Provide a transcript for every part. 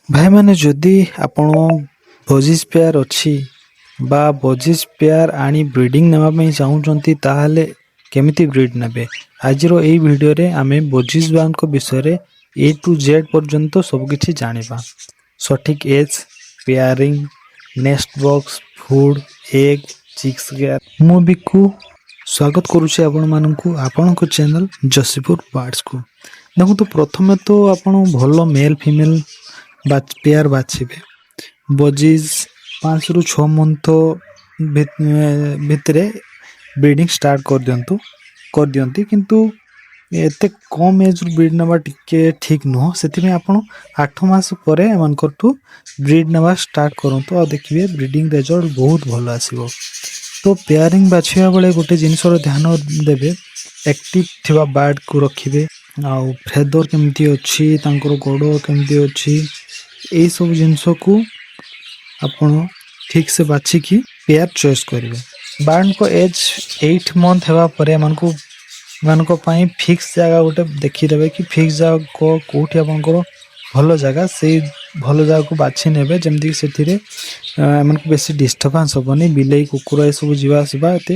ଭାଇମାନେ, ଯଦି ଆପଣ ବଜିସ୍ ପେୟାର ଅଛି ବା ବଜିସ୍ ପେୟାର ଆଣି ବ୍ରିଡ଼ିଂ ନେବା ପାଇଁ ଚାହୁଁଛନ୍ତି, ତାହେଲେ କେମିତି ବ୍ରିଡ୍ ନେବେ, ଆଜିର ଏଇ ଭିଡ଼ିଓରେ ଆମେ ବଜିସ୍ ବାର୍ଡଙ୍କ ବିଷୟରେ ଏ ଟୁ ଜେଡ୍ ପର୍ଯ୍ୟନ୍ତ ସବୁକିଛି ଜାଣିବା। ସଠିକ୍ age, pairing, nest box, food, egg, chicks care। ମୁଁ ବିକୁ ସ୍ୱାଗତ କରୁଛି ଆପଣମାନଙ୍କୁ ଆପଣଙ୍କ ଚ୍ୟାନେଲ୍ ଯଶୀପୁର ବାର୍ଡସକୁ। ଦେଖନ୍ତୁ, ପ୍ରଥମେ ତ ଆପଣ ଭଲ ମେଲ୍ ଫିମେଲ୍ ବା ପେୟାର ବାଛିବେ। ବଜିଜ୍ 5ରୁ 6 ମନ୍ଥ ଭିତରେ ବ୍ରିଡ଼ିଂ ଷ୍ଟାର୍ଟ କରିଦିଅନ୍ତି। କିନ୍ତୁ ଏତେ କମ୍ ଏଜ୍ରୁ ବ୍ରିଡ୍ ନେବା ଟିକେ ଠିକ୍ ନୁହଁ। ସେଥିପାଇଁ ଆପଣ 8 ମାସ ପରେ ଏମାନଙ୍କଠୁ ବ୍ରିଡ୍ ନେବା ଷ୍ଟାର୍ଟ କରନ୍ତୁ ଆଉ ଦେଖିବେ, ବ୍ରିଡ଼ିଂ ରେଜଲ୍ଟ ବହୁତ ଭଲ ଆସିବ। ତ ପେୟାରିଂ ବାଛିବା ବେଳେ ଗୋଟେ ଜିନିଷର ଧ୍ୟାନ ଦେବେ, ଆକ୍ଟିଭ ଥିବା ବାର୍ଡ଼କୁ ରଖିବେ ଆଉ ଫେଦର କେମିତି ଅଛି, ତାଙ୍କର ଗୋଡ଼ କେମିତି ଅଛି, ଏଇସବୁ ଜିନିଷକୁ ଆପଣ ଠିକ୍ସେ ବାଛିକି ପେୟାର ଚଏସ୍ କରିବେ। ବାର୍ଡ଼ଙ୍କ ଏଜ୍ 8 ମନ୍ଥ ହେବା ପରେ ଏମାନଙ୍କ ପାଇଁ ଫିକ୍ସ ଜାଗା ଗୋଟେ ଦେଖିଦେବେ କି ଫିକ୍ସ ଜାଗା କେଉଁଠି ଆପଣଙ୍କର ଭଲ ଜାଗା, ସେଇ ଭଲ ଜାଗାକୁ ବାଛି ନେବେ, ଯେମିତିକି ସେଥିରେ ଏମାନଙ୍କୁ ବେଶୀ ଡିଷ୍ଟର୍ବାନ୍ସ ହେବନି, ବିଲେଇ, କୁକୁର ଏସବୁ ଯିବା ଆସିବା ଏତେ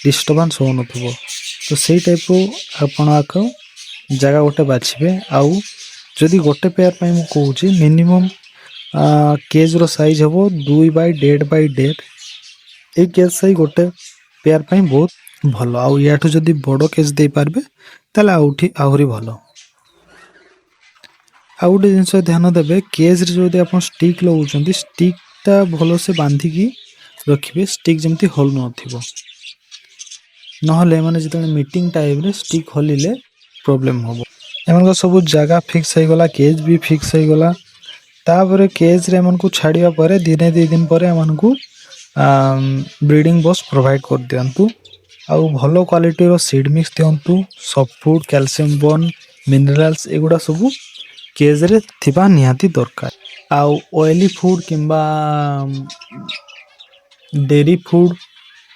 ଡିଷ୍ଟର୍ବାନ୍ସ ହେଉନଥିବ। ତ ସେଇ ଟାଇପ୍ର ଆପଣ ଆକୁ ଜାଗା ଗୋଟେ ବାଛିବେ। ଆଉ ଯଦି ଗୋଟେ ପେୟାର ପାଇଁ ମୁଁ କହୁଛି, ମିନିମମ୍ କେଜ୍ର ସାଇଜ୍ ହେବ 2 ବାଇ 1.5 ବାଇ 1.5। ଏଇ କେଜ୍ ସାଇଜ୍ ଗୋଟେ ପେୟାର ପାଇଁ ବହୁତ ଭଲ। ଆଉ ୟାଠୁ ଯଦି ବଡ଼ କେଜ୍ ଦେଇପାରିବେ, ତାହେଲେ ଆହୁରି ଭଲ। ଆଉ ଗୋଟେ ଜିନିଷ ଧ୍ୟାନ ଦେବେ, କେଜ୍ରେ ଯଦି ଆପଣ ଷ୍ଟିକ୍ ଲଗାଉଛନ୍ତି, ଷ୍ଟିକ୍ଟା ଭଲସେ ବାନ୍ଧିକି ରଖିବେ, ଷ୍ଟିକ୍ ଯେମିତି ହଲୁ ନଥିବ। ନହେଲେ ଏମାନେ ଯେତେବେଳେ ମେଟିଂ ଟାଇମ୍ରେ ଷ୍ଟିକ୍ ହଲିଲେ ପ୍ରୋବ୍ଲେମ୍ ହେବ। ଏମାନଙ୍କ ସବୁ ଜାଗା ଫିକ୍ସ ହେଇଗଲା, କେଜ୍ ବି ଫିକ୍ସ ହେଇଗଲା। ତାପରେ କେଜ୍ରେ ଏମାନଙ୍କୁ ଛାଡ଼ିବା ପରେ ଦିନେ 2 ଦିନ ପରେ ଏମାନଙ୍କୁ ବ୍ରିଡ଼ିଂ ବକ୍ସ ପ୍ରୋଭାଇଡ଼ କରିଦିଅନ୍ତୁ ଆଉ ଭଲ କ୍ୱାଲିଟିର ସିଡ଼୍ ମିକ୍ସ ଦିଅନ୍ତୁ। Soft food, calcium bone, minerals ଏଗୁଡ଼ା ସବୁ କେଜ୍ରେ ଥିବା ନିହାତି ଦରକାର। ଆଉ ଅଏଲି ଫୁଡ଼୍ କିମ୍ବା ଡେରି ଫୁଡ଼୍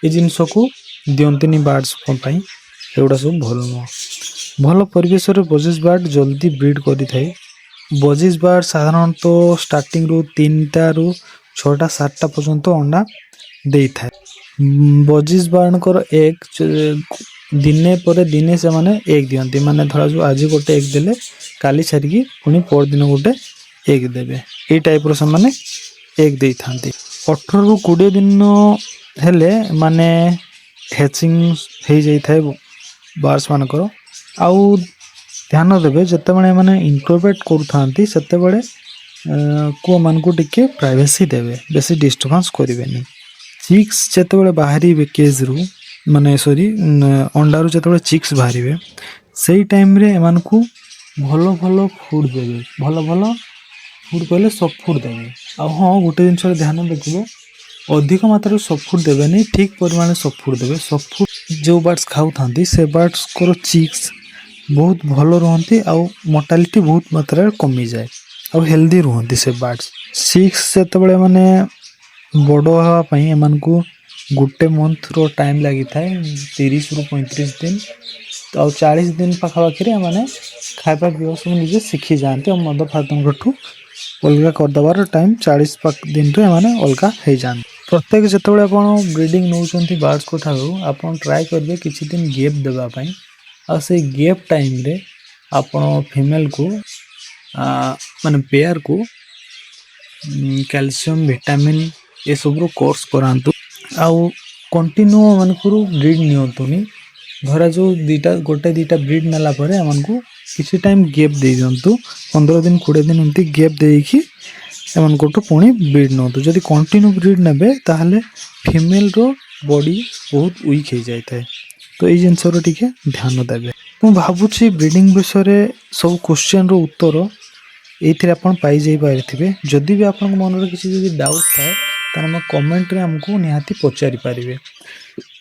ଏ ଜିନିଷକୁ ଦିଅନ୍ତିନି ବାର୍ଡ଼ସଙ୍କ ପାଇଁ, ଏଗୁଡ଼ା ସବୁ ଭଲ ନୁହଁ। ଭଲ ପରିବେଶରେ ବଜିସ୍ ବାର୍ଡ଼ ଜଲ୍ଦି ବ୍ରିଡ଼୍ କରିଥାଏ। ବଜିସ୍ ବାର୍ଡ଼ ସାଧାରଣତଃ ଷ୍ଟାର୍ଟିଂରୁ ତିନିଟାରୁ ଛଅଟା ସାତଟା ପର୍ଯ୍ୟନ୍ତ ଅଣ୍ଡା ଦେଇଥାଏ। ବଜିସ୍ ବାର୍ଡ଼ଙ୍କର ଏଗ୍ ଦିନେ ପରେ ଦିନେ ସେମାନେ ଏଗ୍ ଦିଅନ୍ତି। ମାନେ ଧରାଯାଉ, ଆଜି ଗୋଟେ ଏଗ୍ ଦେଲେ, କାଲି ଛାଡ଼ିକି ପୁଣି ପରଦିନ ଗୋଟେ ଏଗ୍ ଦେବେ। ଏଇ ଟାଇପ୍ର ସେମାନେ ଏଗ୍ ଦେଇଥାନ୍ତି। 18ରୁ 20 ଦିନ ହେଲେ ମାନେ ହ୍ୟାଚିଂ ହେଇଯାଇଥାଏ ବାର୍ଡ଼ସ୍ ମାନଙ୍କର। ଆଉ ଧ୍ୟାନ ଦେବେ, ଯେତେବେଳେ ଏମାନେ ଇନକ୍ୟୁବେଟ୍ କରୁଥାନ୍ତି, ସେତେବେଳେ ଏମାନଙ୍କୁ ଟିକେ ପ୍ରାଇଭେସି ଦେବେ, ବେଶୀ ଡିଷ୍ଟର୍ବାନ୍ସ କରିବେନି। ଚିକ୍ସ ଯେତେବେଳେ ବାହାରିବେ କେଜ୍ରୁ, ମାନେ ସରି, ଅଣ୍ଡାରୁ ଯେତେବେଳେ ଚିକ୍ସ ବାହାରିବେ, ସେଇ ଟାଇମ୍ରେ ଏମାନଙ୍କୁ ଭଲ ଭଲ ଫୁଡ଼୍ ଦେବେ। ଭଲ ଭଲ ଫୁଡ଼୍ କହିଲେ ସଫ୍ଟ ଫୁଡ଼୍ ଦେବେ। ଆଉ ହଁ, ଗୋଟେ ଜିନିଷର ଧ୍ୟାନ ରଖିବେ, ଅଧିକ ମାତ୍ରାରେ ସଫ୍ଟ ଫୁଡ଼୍ ଦେବେନି, ଠିକ୍ ପରିମାଣରେ ସଫ୍ଟ ଫୁଡ଼୍ ଦେବେ। ସଫ୍ଟ ଫୁଡ଼୍ ଯେଉଁ ବାର୍ଡ଼ସ୍ ଖାଉଥାନ୍ତି, ସେ ବାର୍ଡ଼ସ୍ଙ୍କର ଚିକ୍ସ ବହୁତ ଭଲ ରୁହନ୍ତି ଆଉ ମର୍ଟାଲିଟି ବହୁତ ମାତ୍ରାରେ କମିଯାଏ ଆଉ ହେଲ୍ଦି ରୁହନ୍ତି ସେ ବାର୍ଡ଼ସ୍। ଚିକ୍ସ ଯେତେବେଳେ ମାନେ ବଡ଼ ହେବା ପାଇଁ ଏମାନଙ୍କୁ ଗୋଟେ ମନ୍ଥର ଟାଇମ୍ ଲାଗିଥାଏ, 30ରୁ 35 ଦିନ। ଆଉ 40 ଦିନ ପାଖାପାଖିରେ ଏମାନେ ଖାଇବା ପିଇବା ସବୁ ନିଜେ ଶିଖିଯାଆନ୍ତି ଆଉ ମଦର ଫାଦରଙ୍କଠୁ ଅଲଗା କରିଦେବାର ଟାଇମ୍ 40 ଦିନରେ ଏମାନେ ଅଲଗା ହେଇଯାଆନ୍ତି। ପ୍ରତ୍ୟେକ ଯେତେବେଳେ ଆପଣ ବ୍ରିଡ଼ିଂ ନେଉଛନ୍ତି ବାର୍ଡ଼ସଙ୍କ ଠାରୁ, ଆପଣ ଟ୍ରାଏ କରିବେ କିଛି ଦିନ ଗେପ୍ ଦେବା ପାଇଁ। ଆଉ ସେଇ ଗେପ୍ ଟାଇମ୍ରେ ଆପଣ ଫିମେଲକୁ, ମାନେ ପେୟାରକୁ କ୍ୟାଲସିୟମ୍, ଭିଟାମିନ୍ ଏସବୁର କୋର୍ସ କରାନ୍ତୁ। ଆଉ କଣ୍ଟିନ୍ୟୁ ଏମାନଙ୍କର ବ୍ରିଡ଼୍ ନିଅନ୍ତୁନି। ଧରାଯାଉ ଦୁଇଟା, ଗୋଟେ ଦୁଇଟା ବ୍ରିଡ଼୍ ନେଲା ପରେ ଏମାନଙ୍କୁ କିଛି ଟାଇମ୍ ଗେପ୍ ଦେଇଦିଅନ୍ତୁ। 15 ଦିନ, 20 ଦିନ ଏମିତି ଗେପ୍ ଦେଇକି ଏମାନଙ୍କଠୁ ପୁଣି ବ୍ରିଡ଼୍ ନିଅନ୍ତୁ। ଯଦି କଣ୍ଟିନ୍ୟୁ ବ୍ରିଡ଼୍ ନେବେ, ତାହେଲେ ଫିମେଲର ବଡ଼ି ବହୁତ ୱିକ୍ ହେଇଯାଇଥାଏ। ତ ଏଇ ଜିନିଷର ଟିକେ ଧ୍ୟାନ ଦେବେ। ମୁଁ ଭାବୁଛି, ବ୍ରିଡ଼ିଂ ବିଷୟରେ ସବୁ କ୍ୱେଶ୍ଚନର ଉତ୍ତର ଏଇଥିରେ ଆପଣ ପାଇଯାଇ ପାରିଥିବେ। ଯଦି ବି ଆପଣଙ୍କ ମନରେ କିଛି ଯଦି ଡାଉଟ୍ ଥାଏ, ତାହେଲେ ଆମ କମେଣ୍ଟରେ ଆମକୁ ନିହାତି ପଚାରି ପାରିବେ।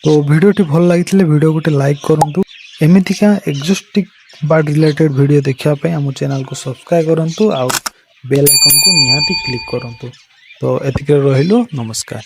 ତ ଭିଡ଼ିଓଟି ଭଲ ଲାଗିଥିଲେ ଭିଡ଼ିଓ ଗୋଟେ ଲାଇକ୍ କରନ୍ତୁ। ଏମିତିକା ଏକ୍ଜୋଟିକ୍ ବାର୍ଡ଼ ରିଲେଟେଡ଼ ଭିଡ଼ିଓ ଦେଖିବା ପାଇଁ ଆମ ଚ୍ୟାନେଲକୁ ସବସ୍କ୍ରାଇବ୍ କରନ୍ତୁ ଆଉ ବେଲ୍ ଆଇକନ୍କୁ ନିହାତି କ୍ଲିକ୍ କରନ୍ତୁ। ତ ଏତିକିରେ ରହିଲୁ, ନମସ୍କାର।